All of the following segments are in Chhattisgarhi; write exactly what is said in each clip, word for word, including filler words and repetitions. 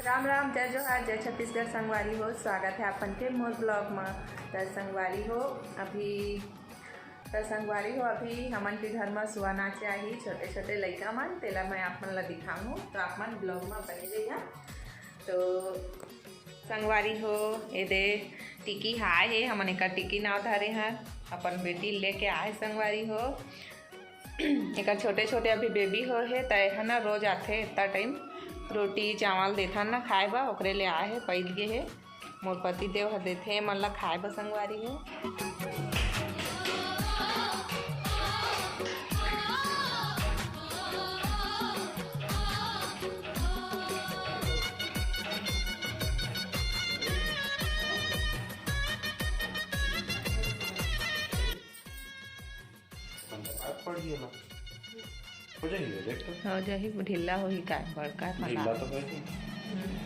राम राम, जय जोहार, जय छत्तीसगढ़ संगवारी हो। स्वागत है आपन के मोर vlog म। त संगवारी हो, अभी त संगवारी हो, अभी हमन के घर म सुआ नाचे आही छोटे छोटे लइका मन, तेला मैं आप मन ला दिखाऊँ, तो आप मन vlog म बने रहिहा। तो संगवारी हो, ए दे टिकी हाय हे, हमन एकर टिकी नाव धरे हन, अपन बेटी लेके आए संगवारी हो। एकर छोटे छोटे अभी baby हो हे, त एहा ना रोज आथे, इतना time रोटी चावल देथन ना खाए बर, ओकरे ले आए हे, पइल गे हे। मोर पति देव ह देथे एमन ला खाए बर संगवारी हो। पड़ गया ना। हो जाही, देख तो। हो जाही, ढीला होही का, बड़का ढीला तो होही। हम्म।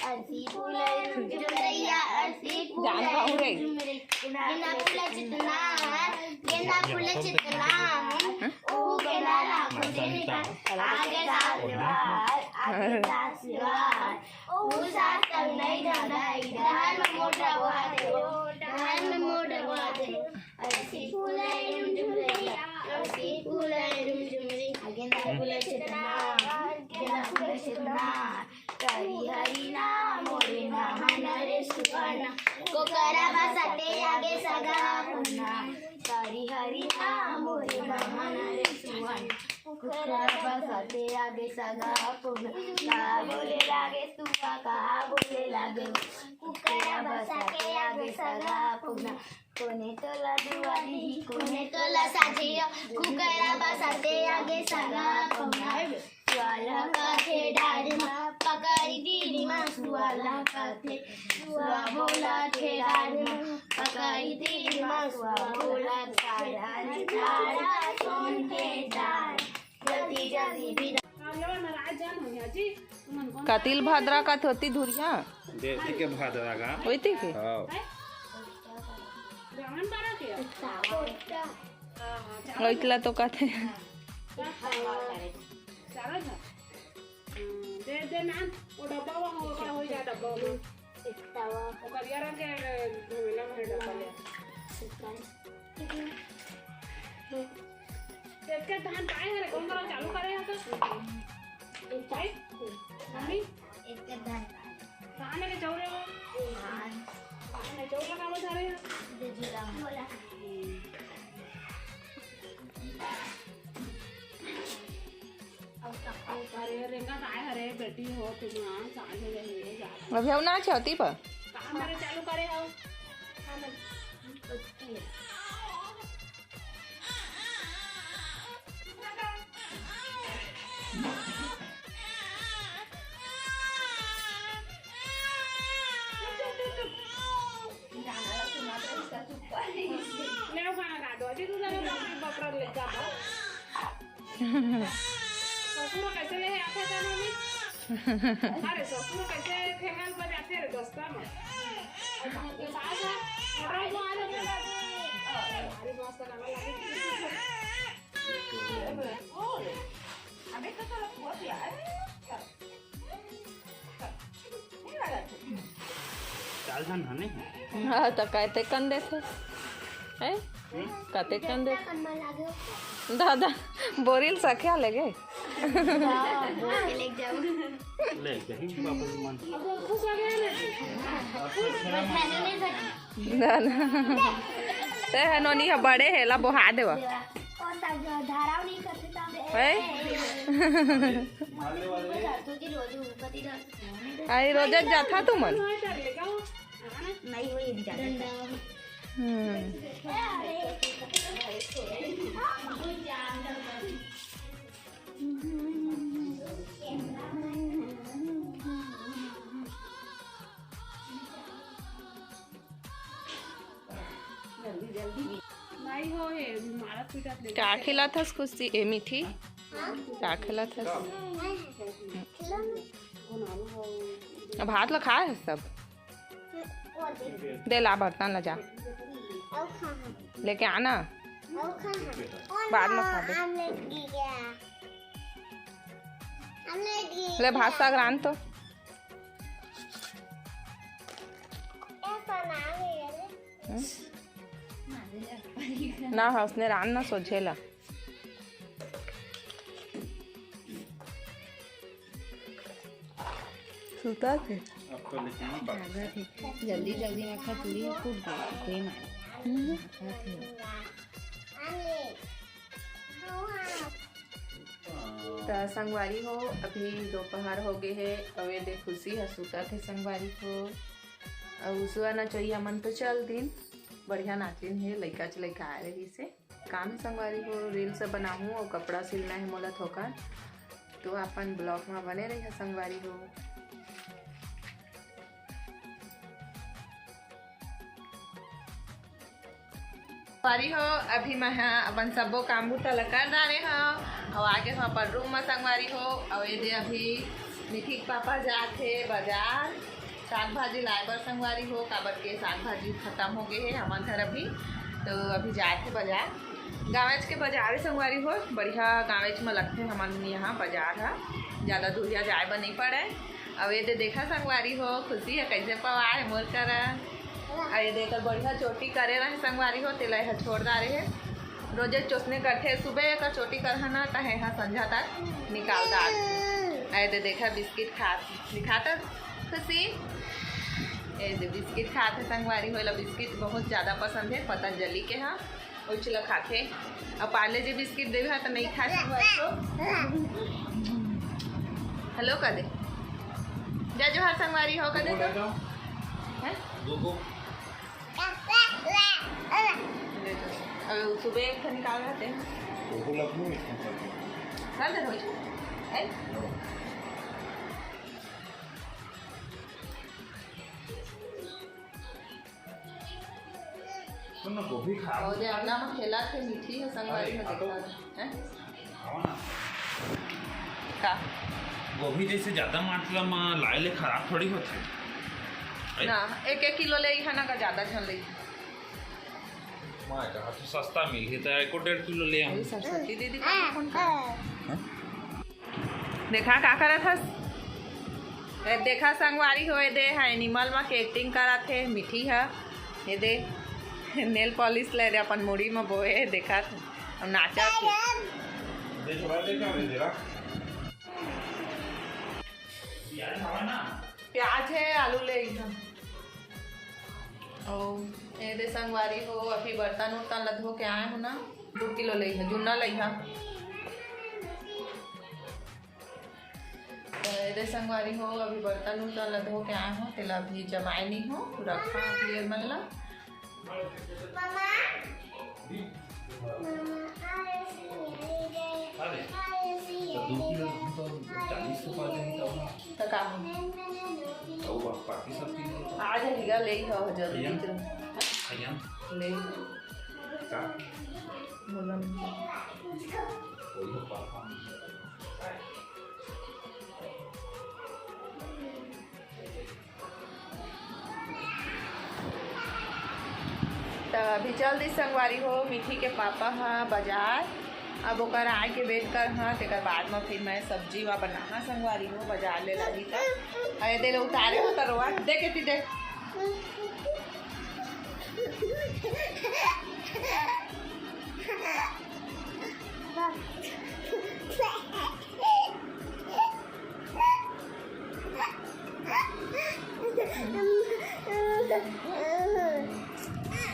अरसी फूल रुम झुम रैया, अरसी फूल रुम झुम रैया। गेंदा फूल चितनार, गेंदा फूल चितनार, ओ गेंदा ला खोजे निकाल। आगे सात बार, आगे सात बार, ओ सात तक नहीं जाना, इधर में मोटा बात है, इधर में मोटा बात है। अरसी फूल रुम झुम रैया, अरसी फूल रुम झुम रैया। गेंदा फूल चितनार, गेंदा फूल चितनार। करी हरी ना मोरे नहाना रे सुगना, कोकरा बसते आगे सगा पुना। करी हरी ना मोरे नहाना रे सुगना, कोकरा बसते आगे सगा पुना। का बोले लागे सुआ, का बोले लागे, कोकरा बसते आगे सगा पुना। कोने तोला दुआरी, कोने तोला साझिया, कुकरा बसाते आगे सगा पहुना। सुआ लहकाथे डार मा, पकड़ी तीर मा, सुआ लहकाथे, सुआ बोलाथे डार मा, पकड़ी तीर मा, सुआ बोलाथे डार, डार, सोन के डार। कातिल भाद्रा का थोती धुरिया। देती के भाद्रा का। होती के? हाँ। वैतला तो कहते हैं। दे, दे नान, वो डब्बा हुआ, वो का हो जा डब्बा हुआ। वो करिया रंग के, अ, झमेला में डब्बा ले। एक एक धान पाए हरे, कौन करा चालू करे हरे तो? एक पाए? मम्मी? एक एक धान पाए। कहाँ मेरे चौरे हो? धान। कहाँ मेरे चौरे का बता रहे हो? दे जुड़ा। बोला। अरे, रेंगा काय हरे, बेटी हो, तुम यहाँ साँझ हो गई है, जा। अभी हम ना छती पर। काम मेरे चालू करे हो। हाँ, मैं। ले खाना खा दो, अजी तू लगा बकरा ले जा। ससुर कैसे ले आते थे मम्मी? अरे ससुर कैसे ठेंगल बजाते रे दोस्ता में? और सास है, मोटर को आ जाते हैं। अरे मस्त गाना लगे। अबे तो थोड़ा बहुत यार। चाल धान हने। हाँ, तो कहते कंदे थे। है? कतेक कन दे? दादा, बोरिल सख्या लेगे। ले कहीं वापस मन। दादा, ते ह नोनी ह बड़े हे, ला बोहा देवा। है? आई रोजे जाथा तुमन? नहीं, वही भी जाता है। हम्म। का खिलाथस खुशी? ए, मीठी, का खिलाथस? अब हाथ ला खाए हस सब। दे ला बर्तन ला जा। लेके आना। बाद में खाबे। ले भात साग रांध तो। हम्म? ना हा, उसने रांध ना सोझे ला। सुता थे। जल्दी जल्दी में खा पूरी फूट गई, कोई मार। त संगवारी हो, अभी दोपहर हो गए हे, अउ ये दे खुशी ह सुतत हे संगवारी हो। अउ उसवा नचोइया मन तो चल दिन, बढ़िया नाचिन हे, लइका च लइका आए रहिस हे। काम हे संगवारी हो, reels बनाहूँ अउ कपड़ा सिलना हे मोला थोकन, तो अपन vlog में बने रहिहा संगवारी हो। संगवारी हो, अभी मैं ह अपन सब्बो काम बूता ल कर डारे हव, अउ आगे हव अपन room म संगवारी हो। अउ ये दे अभी मिठी के पापा जात हे बाजार साग भाजी लाए बर संगवारी हो, काबर के साग भाजी खत्म हो गए हे हमन घर अभी, तो अभी जात हे बाजार। गाँवेच के बाजार हे संगवारी हो, बढ़िया गाँवेच म लगथे हमन यहाँ बाजार ह, ज़्यादा दूरिया जाए बर नहीं पड़े। अउ ये दे देखा संगवारी हो, खुशी ह कैसे पवा हे मोर करा। अउ ये दे एकर बढ़िया चोटी करे रहे संगवारी हो, तेला एहा छोड़ डारे हे। रोजे चोसने करथे, सुबह एकर चोटी करहा ना, त एहा संझा तक निकाल डार। अउ ये दे देखा बिस्किट खात, दिखाता खुशी। ये दे बिस्किट खात हे संगवारी हो, एला बिस्किट बहुत ज़्यादा पसंद हे पतंजलि के हा। उच ल खाथे। अब पार्ले जी बिस्किट देबे ह त नहीं खा सकत हो। हेलो कर दे। जय जोहार संगवारी हो कर दे तो। हैं? ले तो। अब सुबह एक ठन निकाल रहते हैं। कर दे रोज। हैं? सुन ना, गोभी खराब और ये अंडा में खेला थे, मीठी है संगवारी में, देखा है। का? गोभी जैसे ज्यादा मात्रा में लाए ले खराब थोड़ी होथे। ना, एक एक किलो ले ही है ना, का ज्यादा झन ले। मैं कहा तो सस्ता मिल ही तो एको डेढ़ किलो ले आऊं। सरस्वती दीदी का फोन कर। देखा का करत हस? ए, देखा संगवारी हो, ए दे ह एनिमल म के एक्टिंग करत हे, मीठी ह। ए दे नेल पॉलिश ले दे अपन मुड़ी म बोए हे, देखत अउ नाचत हे। प्याज हे, आलू ले इधर। ओ, ए दे संगवारी हो, अभी बर्तन उर्तन ल धो के आए हो ना, दू किलो ले इधर, जुन्ना ले इधर। त ए दे संगवारी हो, अभी बर्तन उर्तन ल धो के आए हो, तेला अभी जमाए नहीं हो, रखा अभी ये मन ला। त का हो? आ जाएगा, ले ही हो जल्दी। ले। बोला नहीं। त अभी चल दी संगवारी हो, मीठी के पापा ह बाजार। अब ओकर आए के wait कर, हाँ, तेकर बाद म फिर मैं सब्जी वा बनाहा संगवारी हो, बाजार ले लाही त। अरे दे ले उतारे हो तरवा, दे के ती दे।